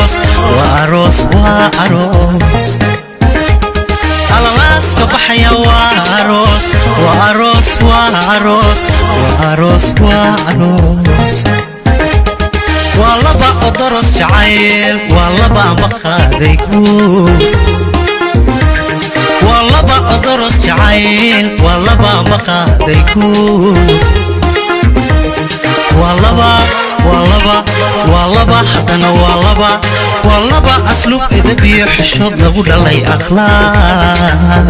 Aroos, waa aroos, waa aroos. Alalaaska baxaya waa aroos, waa aroos, waa aroos, waa aroos, waa aroos. Waa laba odoros jacayl, waa laba amba qaaday guur. Waa laba odoros jacayl, waa laba amba qaaday guur. Waa laba, waa laba, waa laba, haddana waa laba, waa laba asluub, edeb iyo xishood lagu dhalay akhlaaq.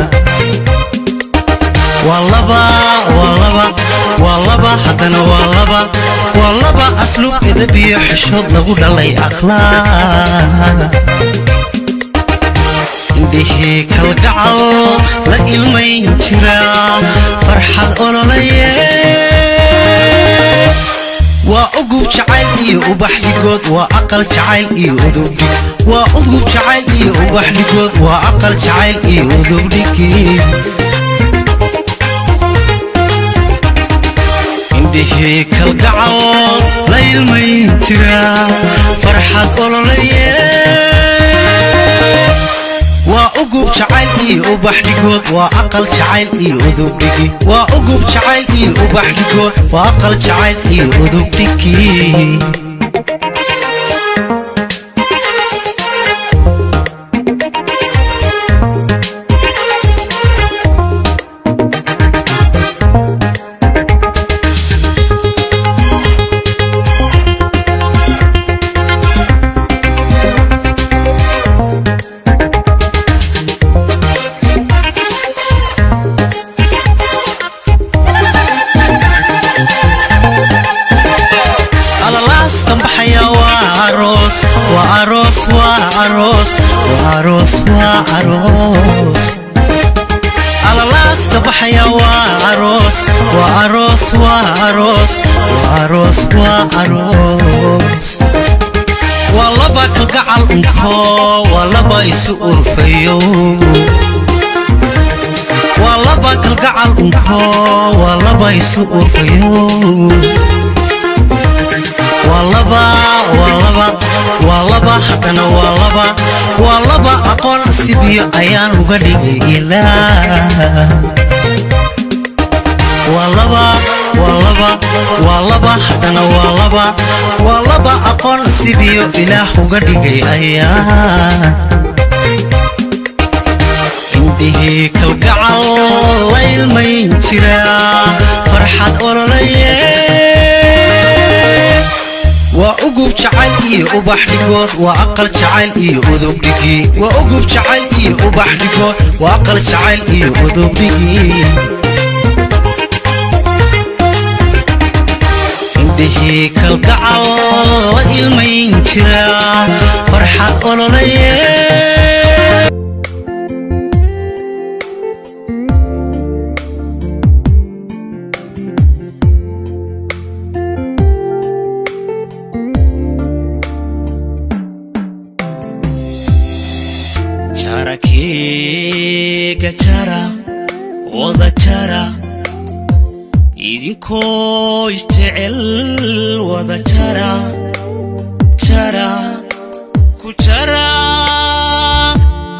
Waa laba, waa laba, waa laba, haddana waa laba, waa laba asluub, edeb iyo xishood lagu dhalay akhlaaq. Indhihii kalgacal la ilmayn jira, farxad ololaye. Waa ugub jacayl iyo ubax dhigood, waa aqal jacayl iyo udubdhig. Waa ugub jacayl iyo ubax dhigood, waa aqal jacayl iyo udubdhigi. Indhihii kalgacal la ilmayn jira, farxad ololaye. Waa ugub jacayl iyo ubax dhigood, waa aqal jacayl iyo udubdhigi. Waa ugub jacayl iyo ubax dhigood, waa aqal jacayl iyo udubdhigi. Alalaaskan baxaya waa aroos, waa aroos, waa aroos, waa aroos, waa aroos. Alalaaska baxaya waa aroos, waa aroos, waa aroos, waa aroos, waa aroos. Waa laba kalgacal unko, waa laba isu urfayo. Waa laba kalgacal unko, waa laba isu urfayo. Waa laba, waa laba, waa laba, haddana waa laba, waa laba aqoon sibiyo ayaan uga dhigay ilaa. Waa laba, waa laba, waa laba, haddana waa laba, waa laba aqoon sibiyo ilaah uga dhigay ayaa. Indhihii kalgacal la ilmayn jira, farxad ololaye. Waa ugub jacayl iyo ubax dhigood, waa aqal jacayl iyo udubdhigi. Waa ugub jacayl iyo ubax dhigood, waa aqal jacayl iyo udubdhigi. Indhihii kalgacal la ilmayn jira, farxad ololaye. Jarakeega jara, wada jara, idinkoo isjecel wada jara, jara ku jara,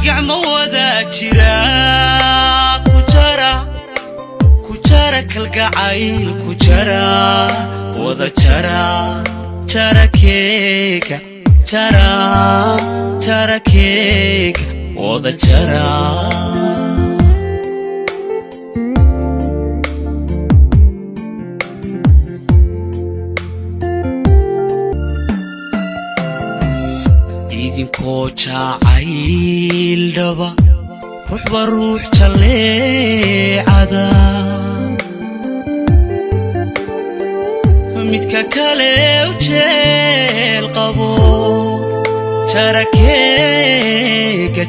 gacmo wada jira ku jara, ku jara kalgacayl ku jara, wada jara. Jarakeega jara, jarakeega wada jara. Idinkoo jacayl dhaba, ruuxba ruux jalleecada, midka kale u jeel qabo, jarakeega.